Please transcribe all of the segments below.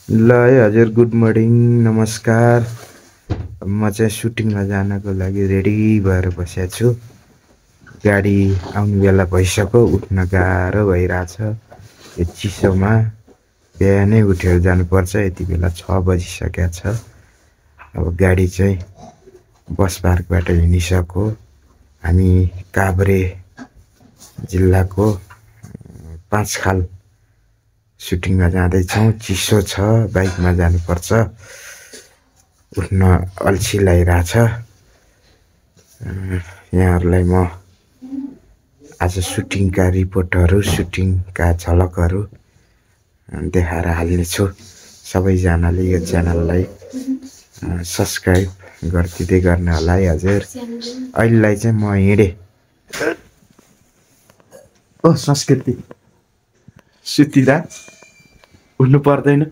ल है हजुर, गुड मर्निङ, नमस्कार। म चाहिँ सुटिङमा जानको लागि रेडी भएर बसेको छु। गाडी आउने बेला भइसक्यो, उठ्न गाह्रो भइरहेछ यो चिसोमा। बिहानै उठेर जानुपर्छ, यति बेला 6 बजिसकेको छ। अब गाडी चाहिँ बस पार्कबाट हिँडिसक्यो। हामी काभ्रे जिल्लाको पाँचखाल सुटिङमा जाँदैछौँ। चिसो छ, बाइकमा जानुपर्छ, उठ्न अल्छी लागिरहेछ। यहाँहरूलाई म आज सुटिङका रिपोर्टहरू, सुटिङका झलकहरू देखाएर हाल्नेछु। सबैजनाले यो च्यानललाई सब्सक्राइब गरिदिँदै गर्न होला है हजुर। अहिलेलाई चाहिँ म हिँडेँ। ओ संस्कृति, सुतिरा उठ्नु पर्दैन,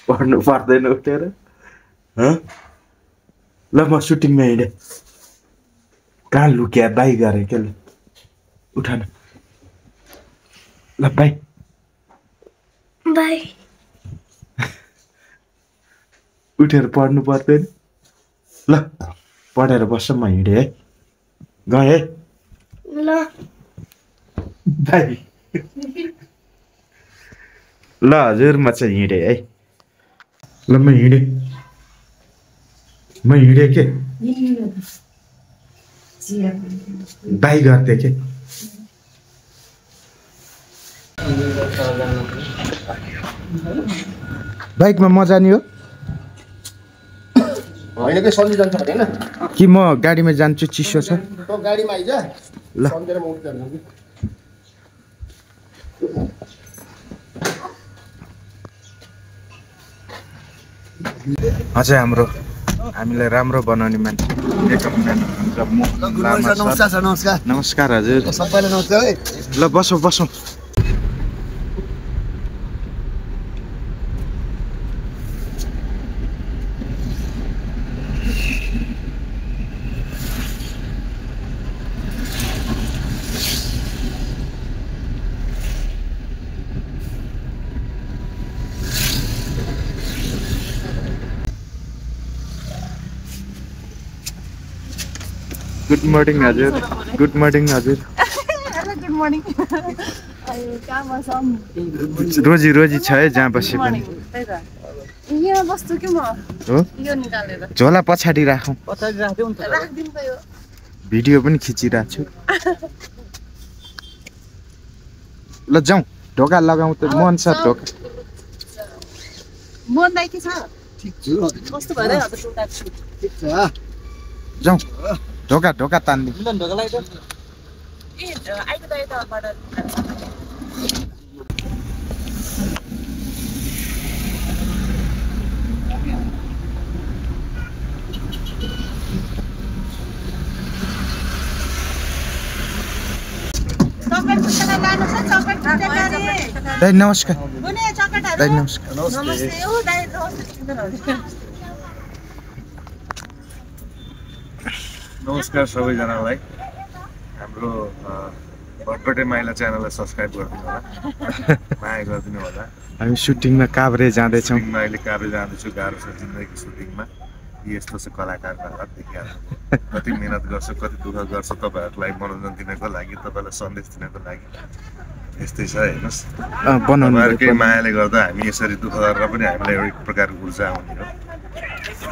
पढ्नु पर्दैन उठेर। ल म सुटिङमा हिँडेँ। कहाँ लुक्या बाई गरेँ के ल, उठ न ल बाई बाई। उठेर पढ्नु पर्दैन। ल पढेर बस्छ, म हिँडेँ है, गएँ है। ल बाई। ल हजुर, म चाहिँ हिँडेँ है। ल म हिँडेँ के बाई गर्दै के। बाइकमा मजा नि हो होइन के सन्जु जान्छ भने हैन कि म गाडीमा जान्छु, चिसो छ। त गाडीमा आइज ल सम्झेर म उठ जान्छु कि अझै हामीलाई राम्रो बनाउने मान्छे एकम म्यान हुन्छ म। नमस्कार सर। नमस्कार नमस्कार हजुर। सबैलाई नमस्कार है। ल बसौँ बसौँ। गुड मर्निङ हजुर। गुड मर्निङ हजुर। Good morning. कहाँ बसौँ? रोजी रोजी छ है जहाँ बसे पनि। यहाँ बस्छु कि म हो, यो निकालेर झोला पछाडि राखौँ। राखिदिनु त यो। भिडियो पनि खिचिरहेको छु। ल जाउँ, ढोका लगाउँ त। मोहन सर ढोका। मोहन दाइ के छ? ठीक छु कस्तो भएर हजुर टोटा छु? ठीक छ जाउँ, ढोका ढोका तान्ने। मिलन ढोका लाग्यो ए आइको दाइ तबाट चकलेट पुस्तका लानु छ? चकलेट पुस्तका दाइ नमस्कार। कुनै चकलेटहरु? दाइ नमस्कार। नमस्ते। ओ दाइ नमस्ते। नमस्कार सबैजनालाई। हाम्रो भटभटे माइला च्यानललाई सब्सक्राइब गरिदिनु होला, माया गरिदिनु होला। हामी सुटिङमा काभ्रे जाँदैछौँ। सुटिङमा अहिले काभ्रे जाँदैछु। गाह्रो छ जिन्दगी सुटिङमा। यस्तो चाहिँ कलाकारको हात देखिहाल्छ। कति मिहिनेत गर्छ, कति दुःख गर्छ तपाईँहरूलाई मनोरञ्जन दिनको लागि, तपाईँलाई सन्देश दिनको लागि। यस्तै छ हेर्नुहोस्, तपाईँहरूकै मायाले गर्दा हामी यसरी दुःख गरेर पनि हामीलाई एउटा प्रकारको ऊर्जा आउने हो।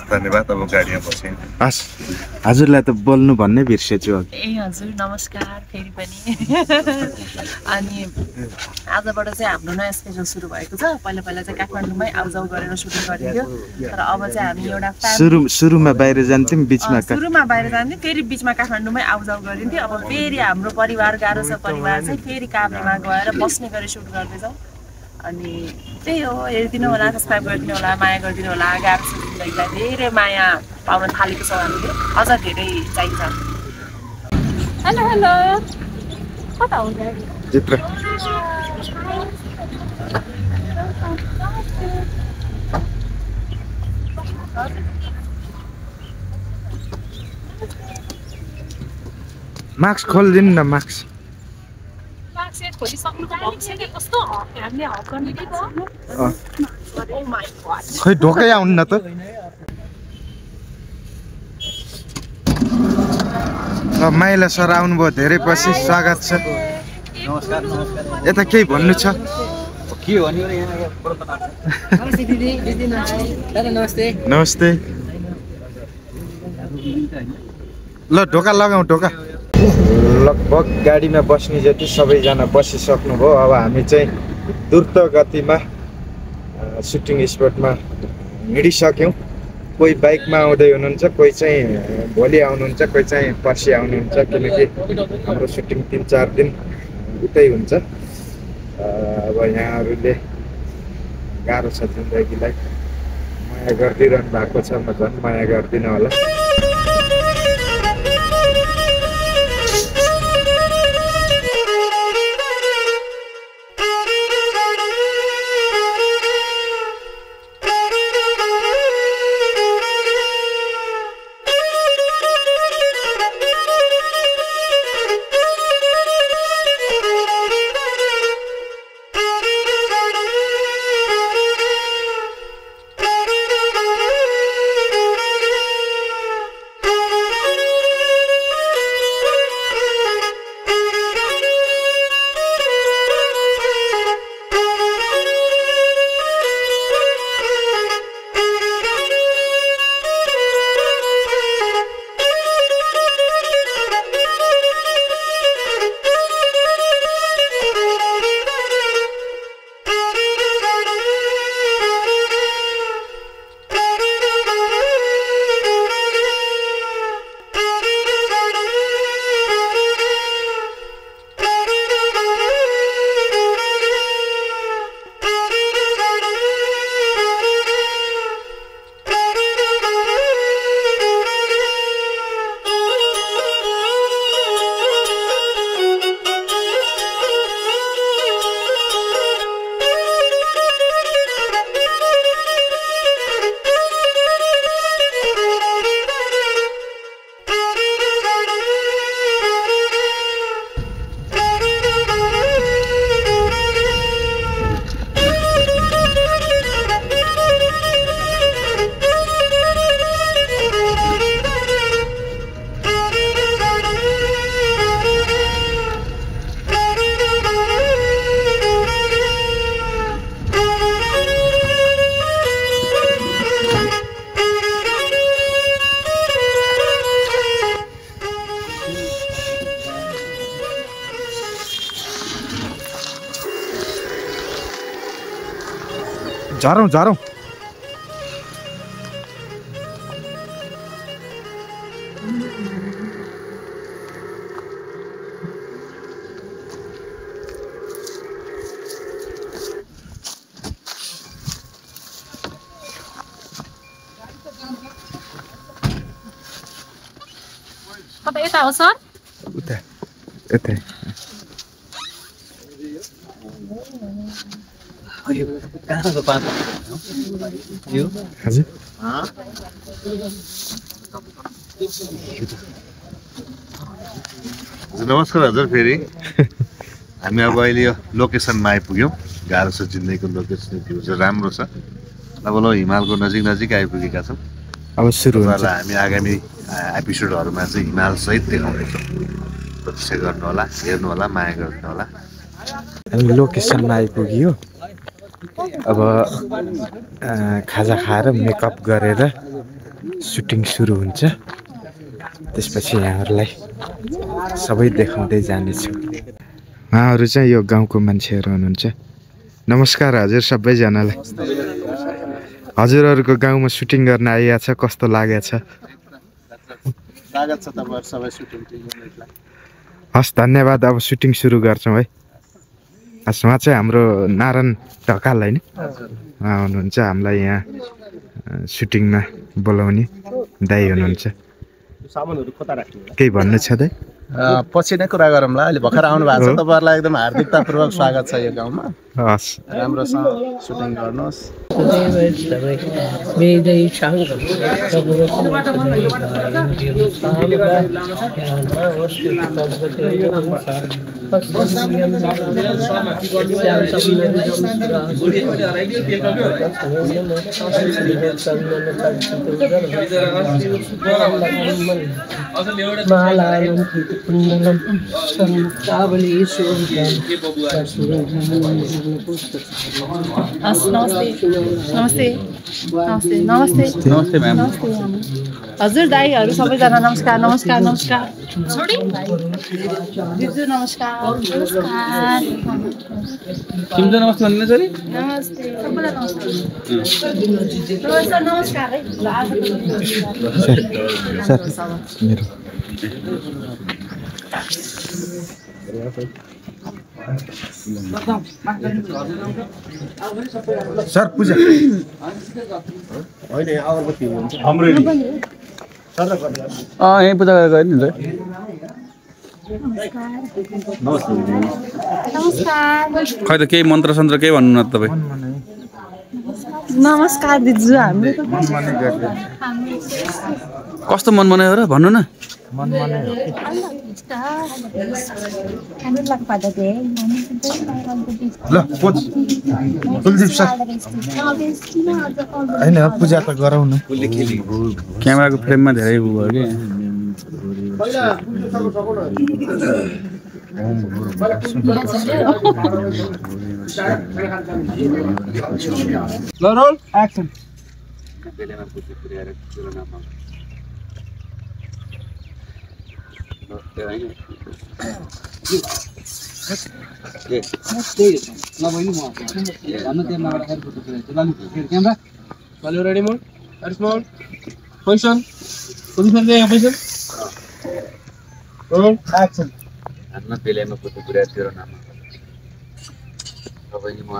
धन्यवाद। अब गाडीमा बसेँ। हस्, हजुरलाई त बोल्नु भन्नै बिर्सेछु। ए हजुर नमस्कार फेरि पनि। अनि आजबाट चाहिँ हाम्रो नयाँ स्केड्युल सुरु भएको छ। पहिला चाहिँ काठमाडौँमै आउजाउ गरेर सुटिङ गरिन्थ्यो, तर अब चाहिँ हामी एउटा सुरुमा बाहिर जान्थ्यौँ, बिचमा सुरुमा बाहिर जान्थ्यौँ, फेरि बिचमा काठमाडौँमै आउजाउ गरिन्थ्यो। अब फेरि हाम्रो परिवार गाह्रो छ परिवार चाहिँ फेरि काभ्रेमा गएर बस्ने गरी सुट गर्दैछौँ। अनि त्यही हो, हेरिदिनु होला, सब्सक्राइब गरिदिनु होला, माया गरिदिनु होला। गाह्रो छ जिन्दगीलाई धेरै माया पाउन थालेको छौँ हामीले, अझ धेरै चाहिन्छ। हेलो हेलो, कता हुन्छ चित्र? मास्क खोलिदिनु न। मास्क खोलिसक्नु त भएको छैन, कस्तो हामीले हक गर्ने कि Oh my god. खै ढोकै आउनु न त ल माइला सर आउनुभयो धेरै पछि स्वागत छ नमस्कार नमस्कार यता केही भन्नु छ के हो नि यहाँ नमस्ते दिदी दिदी दादा नमस्ते नमस्ते ल ढोका लगाऊ ढोका लगभग गाडीमा बस्ने जति सबैजना बसिसक्नुभयो अब हामी चाहिँ द्रुत गतिमा सुटिङ स्पटमा हिँडिसक्यौँ कोही बाइकमा आउँदै हुनुहुन्छ कोही चाहिँ भोलि आउनुहुन्छ कोही चाहिँ पर्सि आउनुहुन्छ किनकि हाम्रो सुटिङ 3-4 दिन उतै हुन्छ अब यहाँहरूले गाह्रो छ जिन्दगीलाई माया गरिदिइरहनु भएको छ म झन् माया गर्दिनँ होला झरौँ झरौँ तपाईँ यता हो सर उता यतै कहाँको पात यो हजुर नमस्कार हजुर फेरि हामी अब अहिले यो लोकेसनमा आइपुग्यौँ गाह्रो छ जिन्दगीको लोकेसन भ्यू चाहिँ राम्रो छ अब ल हिमालको नजिक आइपुगेका छौँ अब सुरु हुन्छ हामी आगामी एपिसोडहरूमा चाहिँ हिमाल सहित देखाउनेछौँ प्रतीक्षा गर्नु होला हेर्नु होला माया गर्नु होला हामी लोकेसनमा आइपुग्यो अब खाजा खाएर मेकअप गरेर सुटिङ सुरु हुन्छ त्यसपछि यहाँहरूलाई सबै देखाउँदै जानेछु उहाँहरू चाहिँ यो गाउँको मान्छेहरू हुनुहुन्छ नमस्कार हजुर सबैजनालाई हजुरहरूको गाउँमा सुटिङ गर्न आइएको छ कस्तो लागेको छ स्वागत छ तपाईहरु सबै सुटिङ टिमलाई हस् धन्यवाद अब सुटिङ सुरु गर्छौँ है हस् उहाँ चाहिँ हाम्रो नारायण ढकाल होइन उहाँ हुनुहुन्छ हामीलाई यहाँ सुटिङमा बोलाउने दाइ हुनुहुन्छ सामानहरु कता राख्नु केही भन्नु छ दाइ पछि नै कुरा गरौँला। अहिले भर्खर आउनु भएको छ, तपाईँहरूलाई एकदम हार्दिकतापूर्वक स्वागत छ यो गाउँमा। हस् राम्रोसँग सुटिङ गर्नुहोस्। नमस्ते म्याम। हजुर दाईहरू सबैजना नमस्कार नमस्कार नमस्कार दिजु नमस्कार नमस्कार तिम्रो नमस्ते भन्नु छोरी नमस्ते सबैलाई नमस्कार नमस्कार है मेरो सर पूजा यहीँ पूजा गरेर गयो नि खै त केही मन्त्र सन्त्र केही भन्नु न तपाईँ। नमस्कार दिजु हामी कस्तो मन मनायो र भन्नु न। ल पोज कुलदीप सर होइन पूजा त गरौँ न। क्यामेराको फ्रेममा धेरै उ भयो कि ल roll action. Ready mode small position position दे पोजिशन रोल एक्सन। हातमा पेलेमा फोटो पुर्याएर तेरो नाममा तपाईँ म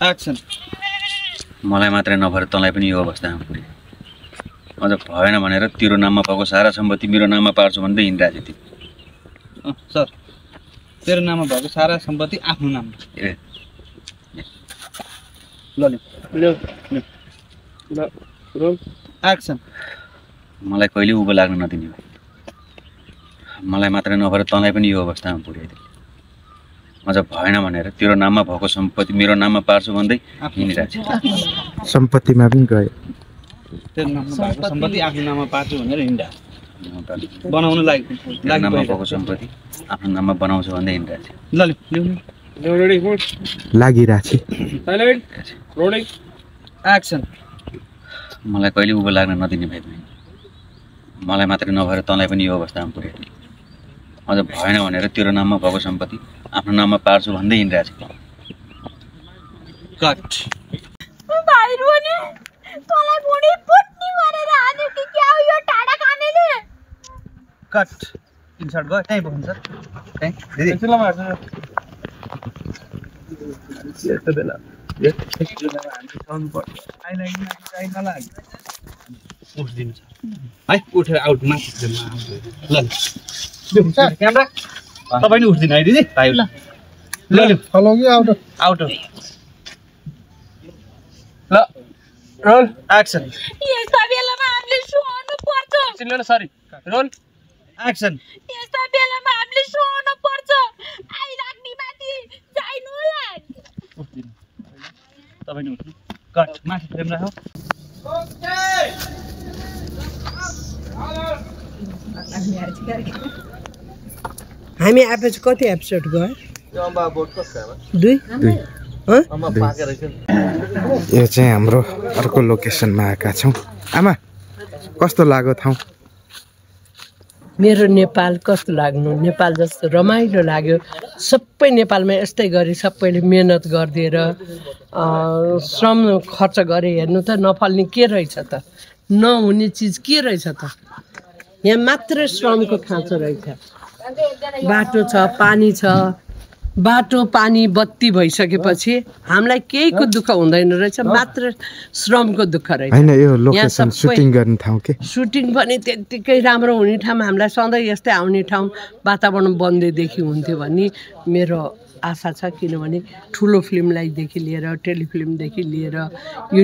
एक्सन। मलाई मात्रै नभएर तँलाई पनि यो अवस्थामा पुर्यो। अझ भएन भनेर तेरो नाममा भएको सारा सम्पत्ति मेरो नाममा पार्छु भन्दै हिँडिरहेको थियो। सर तेरो नाममा भएको सारा सम्पत्ति आफ्नो नाममा। ए ल रोल एक्सन। मलाई कहिले उभो लाग्न नदिने भयो। मलाई मात्रै नभएर तँलाई पनि यो अवस्थामा पुर्याइदियो। अझ भएन भनेर तेरो नाममा भएको सम्पत्ति मेरो नाममा पार्छु भन्दै हिँडिरहेको थियो। सम्पत्तिमा पनि गयो। तेरो नाममा भएको सम्पत्ति आफ्नो नाममा पार्छु भनेर हिँड्दा बनाउनु लागि नाममा भएको सम्पत्ति आफ्नो नाममा बनाउँछु भन्दै हिँडिरहेको थियो। ल रेडी मोड लागिरहेछ। Silent rolling action. मलाई कहिले उभो लाग्न नदिने भए पनि मलाई मात्रै नभएर तँलाई पनि यो अवस्थामा पुर्याइदियो। अझ भएन भनेर तेरो नाममा भएको सम्पत्ति आफ्नो नाममा पार्छु भन्दै हिँडिरहेको थियो। कट। भाइरू नि तँलाई बुढी पुट्नी गरेर हान्यो कि क्या हो यो टाढा खानेले। कट इन्सर्ट भयो त्यही भयो सर त्यही दिदी एकछिनमा हार्छु यस्तो बेला हामी साउन्ड पर्छ आइलाग्छ उठ्दिन्छ है उठेर आउट माथि ल क्यामेरा तपाईँ नि उठ्दिनु है दिदी भाइ ल ल फलो कि आउट आउट ल रोल एक्सन। यस्ता बेलामा हामीले सुहाउनु पर्छ। एकछिन ल सरी रोल एक्सन। यस्ता बेलामा हामीले सुहाउनु पर्छ। आइराख्ने माथि जाइनु होला। उठ्दिनु तपाईँ नि उठ्नु कट माथि फ्रेम राखौ हामी आएपछि कति एपिसोड गयो 2 यो चाहिँ हाम्रो अर्को लोकेसनमा आएका छौँ। आमा कस्तो लाग्यो ठाउँ? मेरो नेपाल कस्तो लाग्नु, नेपाल जस्तो रमाइलो लाग्यो। सबै नेपालमा यस्तै गरी सबैले मेहनत गरिदिएर श्रम खर्च गरे हेर्नु त नफल्ने के रहेछ त, नहुने चिज के रहेछ त। यहाँ मात्र श्रमको खाँचो रहेछ। बाटो छ, पानी छ, बाटो पानी बत्ती भइसकेपछि हामीलाई केहीको दुःख हुँदैन रहेछ, मात्र श्रमको दुःख रहेछ। हैन यो लोकेसन सुटिङ गर्ने ठाउँ के? सुटिङ पनि त्यत्तिकै राम्रो हुने ठाउँ, हामीलाई सधैँ यस्तै आउने ठाउँ, वातावरण बन्दैदेखि हुन्थ्यो भन्ने मेरो आशा छ। किनभने ठुलो फिल्मलाईदेखि लिएर टेलिफिल्मदेखि लिएर यो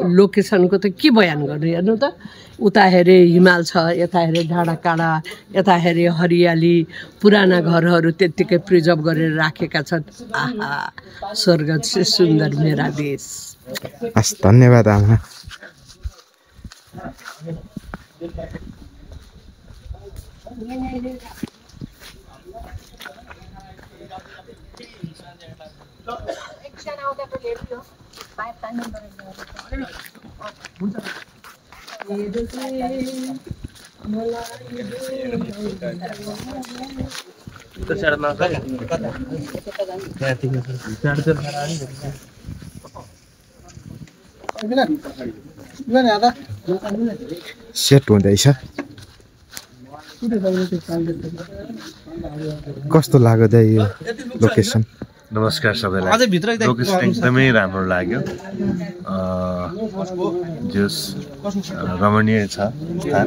लोकेसनको त के बयान गर्नु। हेर्नु त उता हेरे हिमाल छ, यता हेरे डाँडाकाँडा, यता हेरे हरियाली, पुराना घरहरू त्यत्तिकै प्रिजर्भ गरेर राखेका छन्। आहा, स्वर्ग से सुन्दर मेरा देश। हस्, धन्यवाद आमा। सेट हुँदैछ। कस्तो लाग्यो दाइ यो लोकेसन? नमस्कार सबैलाई। लोकेसन एकदमै राम्रो लाग्यो। जस रमणीय छ स्थान,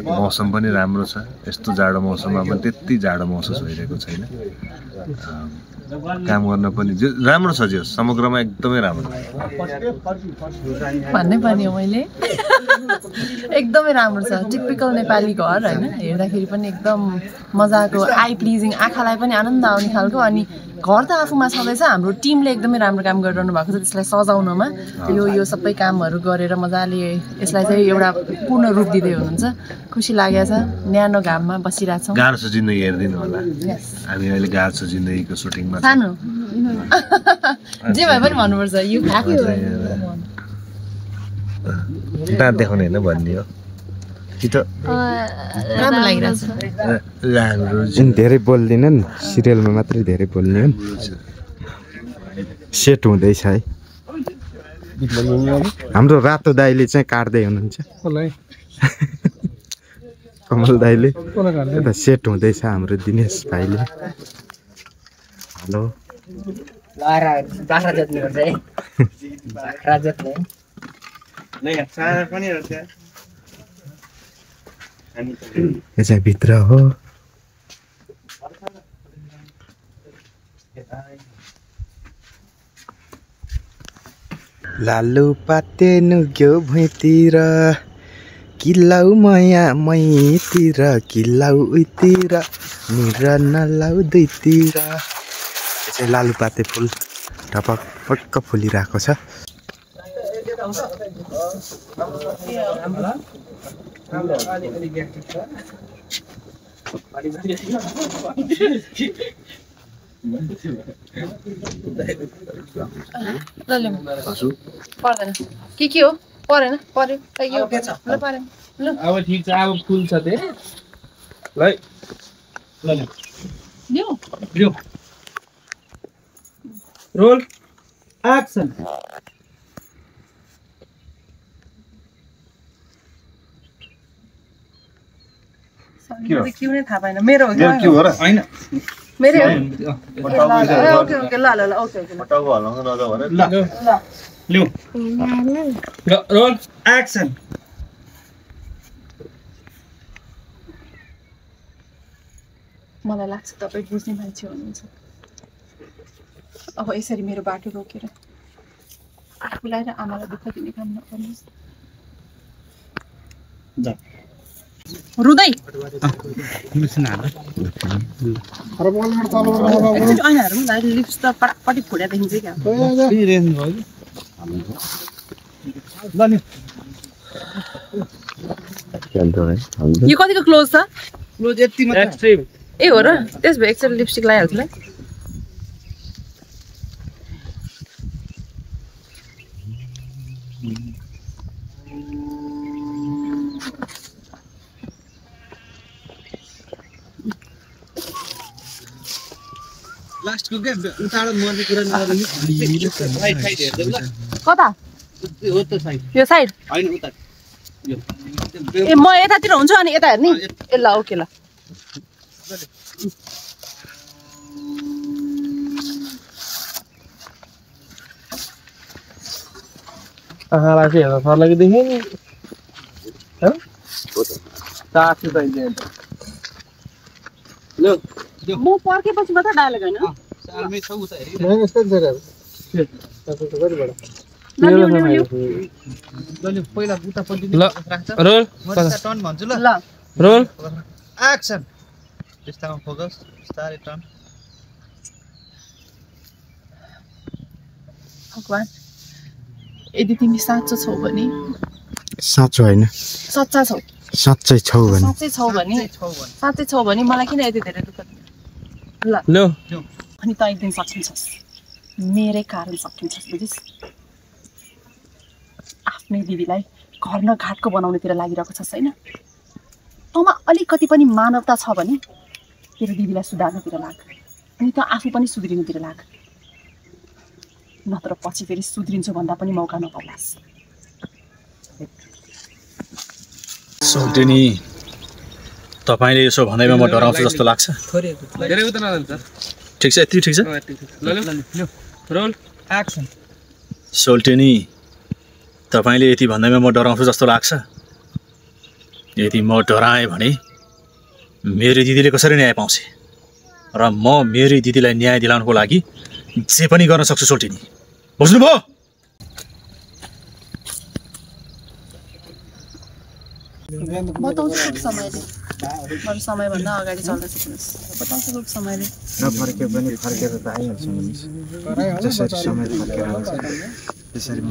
मौसम पनि राम्रो छ। यस्तो जाडो मौसममा पनि त्यति जाडो महसुस भइरहेको छैन। काम गर्न पनि राम्रो छ। जस समग्रमा एकदमै राम्रो भन्नै पर्ने हो मैले। एकदमै राम्रो छ। टिपिकल नेपाली घर होइन, हेर्दाखेरि पनि एकदम मजाको, आई प्लिजिङ, आँखालाई पनि आनन्द आउने खालको। अनि घर त आफूमा छँदैछ, हाम्रो टिमले एकदमै राम्रो काम गरिरहनु भएको छ त्यसलाई सजाउनमा। यो सबै कामहरू गरेर मजाले यसलाई चाहिँ एउटा पूर्ण रूप दिँदै हुनुहुन्छ। खुसी लागेको छ। न्यानो घाममा बसिरहेको छौँ। गाह्रो छ जिन्दगी, हेरिदिनु होला। हामी अहिले गाह्रो छ जिन्दगीको सुटिङमा सानो जे भए पनि भन्नुपर्छ। यो दाँत देखाउने होइन भन्ने हो कि त। राम्रो लागिरहेछ। जुन धेरै बोल्दैनन्, सिरियलमा मात्रै धेरै बोल्ने हुन्। सेट हुँदैछ है। हाम्रो रातो दाइले चाहिँ काट्दै हुनुहुन्छ। कमल दाइले यता सेट हुँदैछ। हाम्रो दिनेश भाइले। हेलो यो चाहिँ भित्र हो। लालु पाते नुग्यो भुइँतिर, किलाउ माया मैतिर, किलाउ उतिर, निर नलाउ दुईतिर। यो चाहिँ लालुपाते फुल टपक पक्क फुलिरहेको छ। पर्दैन के हो? परेन? पर्यो परेन। अब ठिक छ। अब फुल छ धेरै। ल रोल एक्सन। क्यों नै थाहा पाएन। मेरो हो के हो र? हैन मेरो हो। ओके ल ओके मटाउको हल्लाउँछ नजाऊ भने। ल ल्यौ रोल एक्सन। मलाई लाग्छ तपाईँ बुझ्ने मान्छे हुनुहुन्छ। अब यसरी मेरो बाटो रोकेर आफूलाई र आमालाई दुःख दिने काम नगर्नुहोस्। रुँदै लिप्स त पटपटी फुड्या देखिन्छ क्या। यो कतिको क्लोज छ क्लोज यति मात्र एक्सट्रिम ए हो र त्यस भए एकचोटि लिपस्टिक लगाइहाल्छु ल लास्टको के टाढो मर्ने कुरा नगर्नु साइड हेर्दै ल कता हो त साइड यो साइड हैन उता ए म यतातिर हुन्छु अनि यता हेर्ने ए ल ओके ल आहालाई चाहिँ हेर्न सर्लाको देखेँ नि साथी पाइन्छ ल म पर्केपछि मात्र डायलग हैन सालमै छ उता हेरि पहिला उता पल्टि ल रोल टर्न भन्छु ल रोल एक्सन त्यस्तामा फोकस स्टार टर्न भगवान यदि तिमी साँचो छौ भने साँचो होइन सच्चा छौ साँच्चै छौ भने साँच्चै छौ भने मलाई किन यति धेरै दुःख ल अनि त एक दिन सकिन्छस् मेरै कारण सकिन्छस् बुझिस् आफ्नै दिदीलाई घर न घाटको बनाउनेतिर लागिरहेको छस् होइन तँमा अलिकति पनि मानवता छ भने तेरो दिदीलाई सुधार्नुतिर लाग अनि त आफू पनि सुध्रिनुतिर लाग नत्र पछि फेरि सुध्रिन्छु भन्दा पनि मौका नपाउलास् सोल्टेनी तपाईले यसो भन्दैमा म डराउँछु जस्तो लाग्छ धेरै उता नजान्छ ठिक छ यति ठिक छ ल रोल एक्सन सोल्टेनी तपाईले यति भन्दैमा म डराउँछु जस्तो लाग्छ यदि म डराएँ भने मेरो दिदीले कसरी न्याय पाउँछ र म मेरो दिदीलाई न्याय दिलाउनको लागि जे पनि गर्न सक्छु सोल्टेनी बुझ्नुभयो बताउँछु खुब समयले बरु समयभन्दा अगाडि चल्न सिक्नुहोस् बताउँछु खुब समयले नफर्के पनि फर्केर त आइहाल्छ जसरी समय फर्केर आउँछ त्यसरी म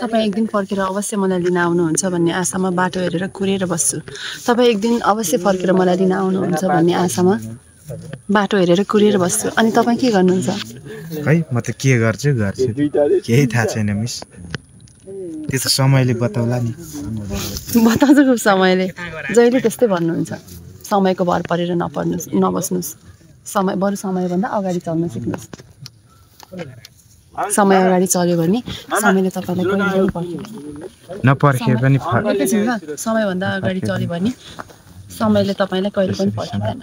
तपाईँ एक दिन फर्केर अवश्य मलाई लिन आउनुहुन्छ भन्ने आशामा बाटो हेरेर कुरेर बस्छु तपाईँ एक दिन अवश्य फर्केर मलाई लिन आउनुहुन्छ भन्ने आशामा बाटो हेरेर कुरेर बस्छु अनि तपाईँ के गर्नुहुन्छ खै म त के गर्छु केही थाहा छैन मिस त्यो त समयले बताउला नि बताउँछु खुब समयले जहिले त्यस्तै भन्नुहुन्छ समयको भर परेर नबस्नुहोस् समय बरु समयभन्दा अगाडि चल्न सिक्नुहोस् समय अगाडि चल्यो भने समयले तपाईँलाई कहिले पनि नपर्खे पनि समयभन्दा अगाडि चल्यो भने समयले तपाईँलाई कहिले पनि पर्खिँदैन